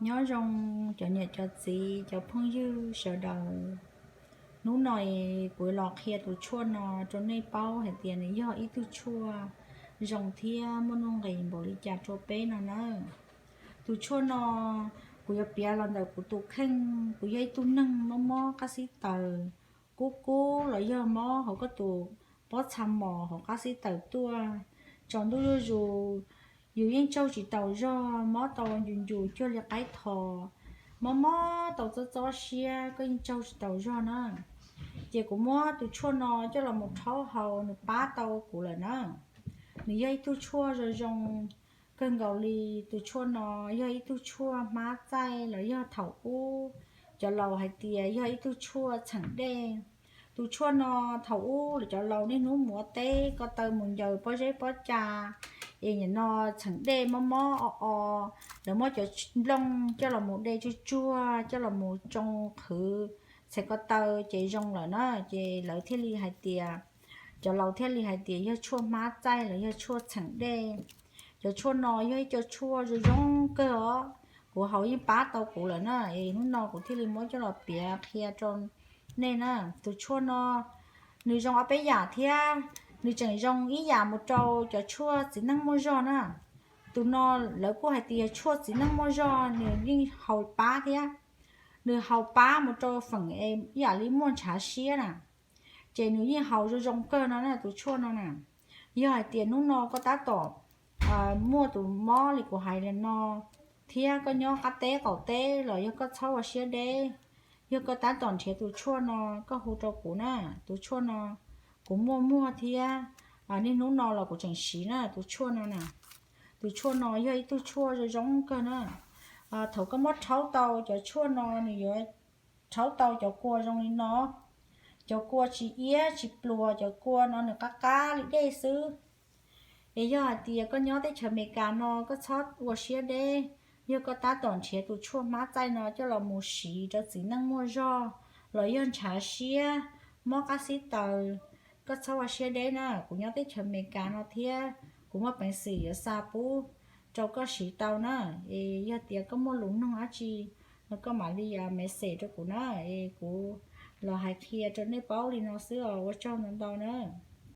Nyob zoo cov niam cov txiv cov phooj ywg sawv daws. Hnub no kuv los qhia tus tshuaj no rau nej paub hais tias nws yog ib tug tshuaj zoo thiab muaj nuj nqis npaum li cas rau peb no na. Tus tshuaj no kuv yuav piav los ntawm kuv tus kheej. Kuv yog ib tug neeg mob mob qab xib taws, kub kub los yog mob hauv koj tus pob txha mos hauv qab xib taws tuaj. Tsaus ntuj zuj zus yus yeej tsaug tsis taus zog, mob tau ncus ncus cuag li qaib tho, mob mob tau txob txob siab koj yeej tsaug tsis taus zog na. Ces kuv muab tus tshuaj no coj los mus rhaub haus nws pab tau kuv lawm na. Nws yog ib tug tshuaj zoo zoo kawg nkaus li. Tus tshuaj no yog ib tug tshuaj hmab txaij los yog thaum ub cov laus hais tias yog ib tug tshuaj txheem dej. Tus tshuaj no thaum ub los cov laus niaj hnub mus ua teb ko taw mus ncaws pob zeb pob ca, es nim no txheem dej mob mob o o, lawv muab cov nplooj coj los mus de tsuag tsuag coj los mus tsoo qhwv txhais ko taw ces zoo lawm na. Ces lawv thiaj li hais tias, cov laus thiaj li hais tias yog tshuaj hmab txaij los yog tshuaj txheem dej. Cov tshuaj no yog ib co tshuaj zoo zoo kawg os, kuv haus yeej pab tau kuv lawm na. Es hnub no kuv thiaj li muab coj los piav qhia rau nej na. Tus tshuaj no nws zoo ob peb yam thiab, nws tseem zoo ib yam mus rau cov tshuaj txiv neej muaj zog na. Tus no lawv kuj hais tias tshuaj txiv neej muaj zog nws yeej haus pab thiab. Nws haus pab mus rau feem ib yam li muaj ntshav siab na, ces nws yeej haus zoo zoo kawg no na tus tshuaj no na. Yog hais tias hnub no koj tab tom muaj tus mob li kuv hais li no, thiab koj nyob qab teb qaum teb los yog koj txhob ua siab deb, yog koj tab tom nrhiav tus tshuaj no koj hu rau kuv na. Tus tshuaj no kuv muaj muag thiab, niaj hnub no los kuv tseem siv na tus tshuaj no na. Tus tshuaj no yog ib tug tshuaj zoo zoo kawg na. Thaum koj muab rhaub tau cov tshuaj no nws yuav rhaub tau cov kua zoo li no, cov kua tsis iab tsis pluas, cov kua no nws qab qab li dej xwb. Es yog hais tias koj nyob teb chaws Amelikas no koj txhob ua siab deb, yog koj tab tom nrhiav tus tshuaj hmab txaij no coj los mus siv rau txiv neej muaj zog los yog ntshav siab, mob qab xib taws, koj txhob ua siab deb na. Kuv nyob teb chaws Amelikas no thiab kuv muaj peev xwm yuav xa pub rau koj siv tau na. Es yog tias koj muaj lus nug dab tsi no koj mam li message rau kuv na, es kuv los hais qhia rau nej paub li no xwb os. Ua tsaug ntau ntau na.